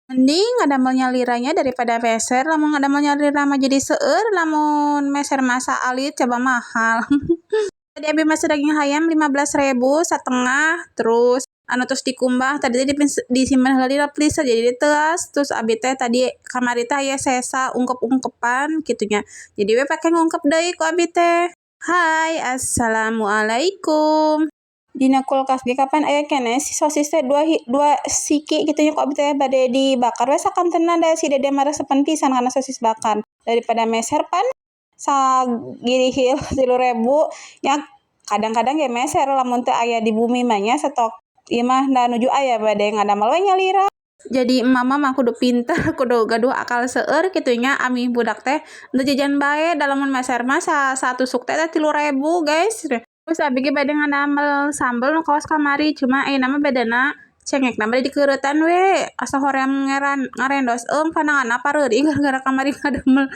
Mending ngadamel nyalira nya daripada meser. Lamun ngadamel nyalira mah jadi seueur, lamun meser mah saalit, coba mahal. Tadi abi masak daging hayam 15.000 setengah, terus anu tos dikumbah tadi teh disimpan heula di freezer, jadi diteas. Terus abi teh tadi kamari teh aya sesa ungkep-ungkepan kitu nya, jadi we pake ngungkep deui ku abi teh. Hai, assalamualaikum. Dina kulkas ge kapan aya keneh si sosis teh dua, dua siki kitu nya. Ku abi teh bade dibakar we sakantenan, da si Dede mah resepen pisan kana sosis bakar. Daripada meser, pan sagirihil 3.000 nya. Kadang-kadang ge meser lamun teu aya di bumi mah nya, stok ieu mah da nuju aya, bade ngadamel we nyalira. Jadi mama mah kudu pinter, kudu gaduh akal seueur kitu nya, amih budak teh teu jajan bae, da lamun meser mah satusuk teh 3.000, guys. Terus abi ge bade ngadamel sambel nu kawas kamari, cuma ayeuna mah bedana cengekna bade dikeuretan we, asa hoream ngarendos eung pananganna pareurih gara-gara kamari ngadamel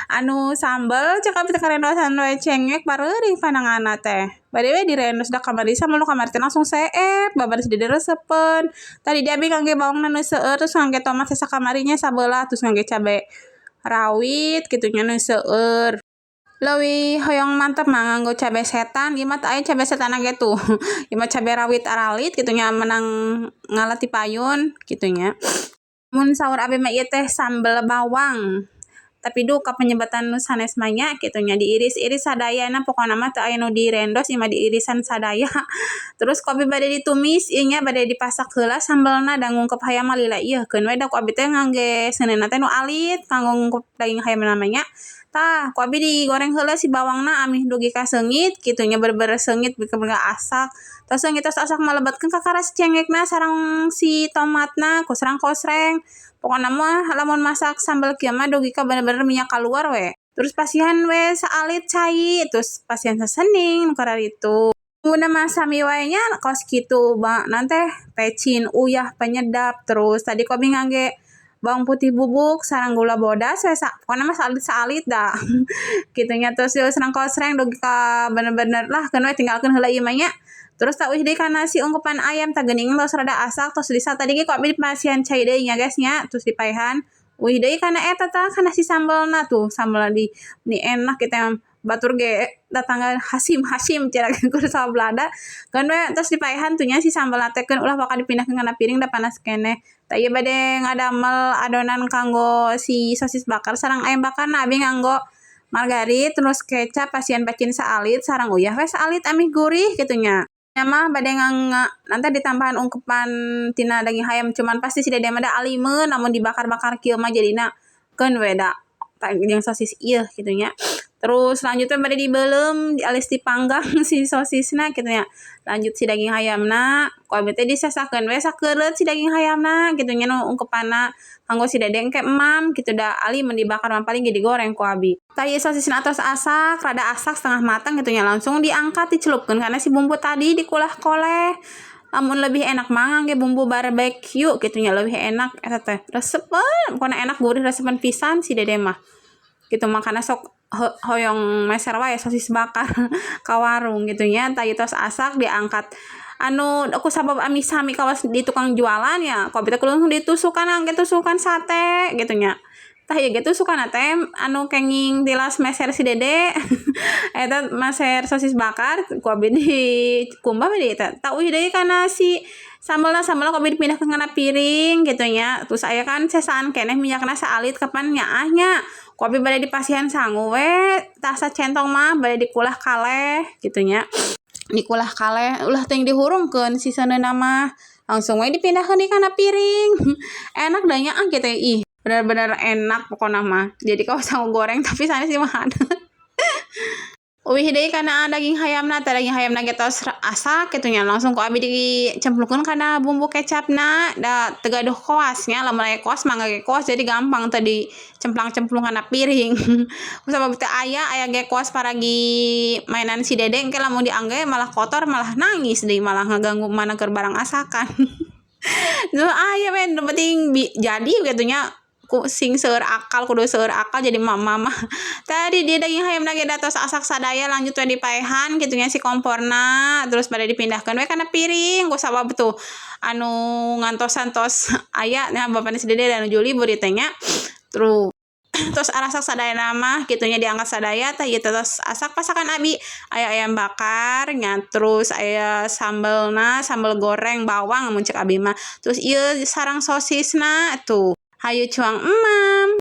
anu sambel. Cek abi teh karendosan we cengek, pareurih pananganna teh, bade we direndos, da kamari sambel nu kamari teh langsung seep babar, si Dede resepeun. Tadi di abi ngangge bawangna nu seueur, terus ngangge tomat sesa kamari nya sabelah, terus ngangge cabe rawit kitu nya nu seueur. Leuwih hoyong mantep mah nganggo cabe setan. Ieu mah teu aya cabe setan ge tuh, ieu mah cabe rawit aralit kitu nya, menang ngala ti payun kitu nya. Mun saur abi mah ieu teh sambel bawang, tapi duka penyebatan nu sanes mah nya kitu nya. Diiris-iris sadayana, pokona mah teu aya nu direndos, ieu mah diirisan sadaya. Terus ku abi bade ditumis ieu nya, bade dipasak heula sambelna, da ngungkep hayam mah lila ieu keun we, da ku abi teh ngangge seuneuna teh nu alit kanggo ngungkep daging hayamna mah nya. Tah, ku abi digoreng heula si bawangna amih dugi ka seungit kitu nya, bener-bener seungit, bener asak. Tos seungit, tos asak mah lebetkeun kakara si cengekna sareng si tomatna ku sareng kosreng. Pokona mah lamun masak sambel kieu mah dugi ka bener-bener minyak kaluar we. Terus pasihan we saalit cai, terus pasihan sesening nu kararitu. Bumbuna mah sami wae nya, kos kitu naon teh, pecin, uyah, penyedap. Terus tadi ku abi ngangge bawang putih bubuk sareng gula bodas we, pokona mah saalit-saalit da kitu nya. Terus sareng kosreng dugi ka bener-bener lah, keun we, tinggalkeun heula ieu mah nya. Terus tah, uih deui kana si ungkepan ayam. Tah, geuning tos rada asak, tos disal. Tadi ge ku abi dipasihan cai deui nya, guys, nya. Terus dipaehan uih deui kana eta, tah, kana si sambelna tuh. Sambelna di ni enak kitu, batur ge datangga Hasim Hasim cenah kudu sablada keun we. Terus dipaehan tuh nya si sambelna teh, keun ulah waka dipindahkeun kana piring, da panas keneh. Tah, ieu bade ngadamel adonan kanggo si sosis bakar sareng ayam bakar. Nah, abi nganggo margarin, terus kecap, pasihan pecin saalit sareng uyah we saalit amih gurih kitu nya. Nya mah bade nanti ditambahan ungkepan tina daging hayam, cuman pasti si Dede mah da alimeun lamun dibakar-bakar kieu mah, jadina keun we da jeung sosis ieu kitu nya. Terus selanjutnya bade dibeuleum alias dipanggang si sosisna kitu nya. Lanjut si daging hayamna, ku abi teh disesakeun we sakeureut si daging hayamna kitu nya, nu ungkepanna kanggo si Dede engke emam kitu, da alimeun dibakar mah, paling ge digoreng ku abi. Tah, ieu sosisna atos asak, rada asak setengah matang kitu nya, langsung diangkat, dicelupkeun kana si bumbu tadi, dikulah koleh. Lamun lebih enak mah ngangge bumbu barbecue kitu nya, leuwih enak eta teh, resepeun pokona, enak, gurih, resepeun pisan si Dede mah kitu. Makana sok hoyong meser wae sosis bakar ka warung kitu nya. Tah, ieu tos asak, diangkat. Anu ku sabab ami sami kawas di tukang jualan ya, ku abi teh langsung ditusukan ngangge tusukan sate gitu nya. Tah, ieu ge tusukanna teh anu kenging tilas meser si Dede eta meser sosis bakar, ku abi dikumbah we di eta. Tah, uih deui kana si sambelna. Sambelna ku abi dipindahkeun kana piring kitu nya. Terus aya kan sesaan keneh minyakna saalit, kapan nyaah nya, ku abi bade dipasihan sangu we. Tah, sacentong mah bade dikulah kaleh kitu nya, dikulah kaleh, ulah teuing dihurungkeun si seuneuna mah, langsung we dipindahkeun deui kana piring. Enak da nyaah kitu, ih, bener-bener enak pokona mah, jadi kawas sangu goreng tapi sanes ieu mah haneut. Uih deui kana daging hayamna. Tah, daging hayamna ge tos asak kitu nya, langsung ku abi dicemplungkeun kana bumbu kecapna, da teu gaduh koas nya. Lamun aya koas mah ngangge koas, jadi gampang, teu dicemplang-cemplung kana piring. Sabab teu aya, aya ge koas paragi mainan si Dede, engke lamun diangge malah kotor, malah nangis deui, malah ngaganggu mana keur barang asakan. Nu aya we, nu penting jadi kitu nya. Ku sing seueur akal, kudu seueur akal jadi mama mah. Tadi dia daging hayam ge tos asak sadaya, lanjut we dipaehan kitu nya si komporna, terus pada dipindahkeun we kana piring ku sabab tuh anu ngantosan tos aya nya bapana si Dede nuju libur ieu teh nya. Terus tos arasak sadayana mah kitu nya, diangkat sadaya. Tah, ieu teh tos asak pasakan abi, aya ayam bakar nya, terus aya sambelna, sambel goreng bawang mun cek abi mah, terus ieu sareng sosisna tuh. Hayu cuang emak.